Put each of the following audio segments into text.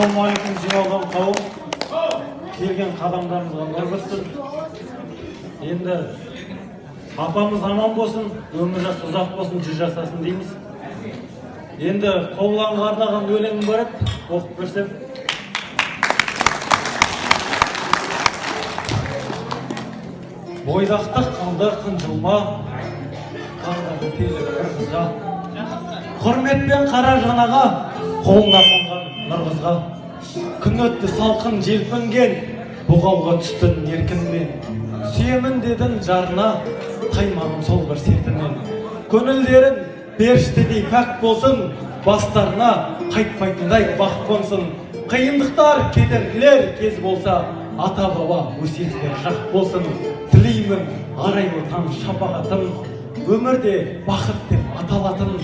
Ассалаумағалейкум, жиналған қауым, келген қадамдарымызға нұр бітсін. Енді апамыз аман болсын, өмір жасы ұзақ болсын, 100 жасасын дейміз. Енді Қобыланға арнаған өлеңім бар еді, оқып берсем. Бойдақтық қалды қынжылма, тағдырдың телі бір қызға. Құрметпен қара жанаға, қолына қонған нұрқызға. Күн өтті салқын желпінген, бұғауға түстің еркінмен. Сүйемін дедің жарына, таймағым сол бір сертінен. Көңілдерін періштедей пәк болсын, бастарына қайтпайтындай бақ қонсын. Қиындықтар, кедергілер кез болса, ата баба өсиеттер жақ болсын. Тілеймін арайлы таң шапағатын, өмірде бақыт деп аталатын.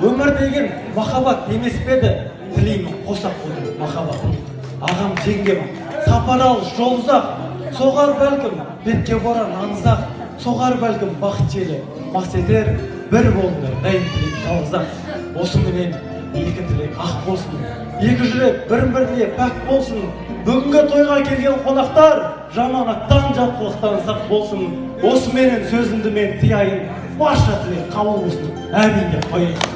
Өмір деген махаббат емес пе еді, тілеймін қосақ оның махаббатын. Ағам, жеңгем, сапар алыс, жол ұзақ, соғар бәлкім бетке боран аңызақ, соғар бәлкім бақыт желі мас етер, бір болыңдар дайым тілек жалғыз ақ. Осыменен екі тілек ақ болсын, екі жүрек бір біріне пәк болсын. Бүгінгі тойға келген қонақтар жаманаттан, жат қылықтан сақ болсын. Осыменен сөзімді мен тыяйын, барша тілек қабыл болсын, әмин деп қояйын.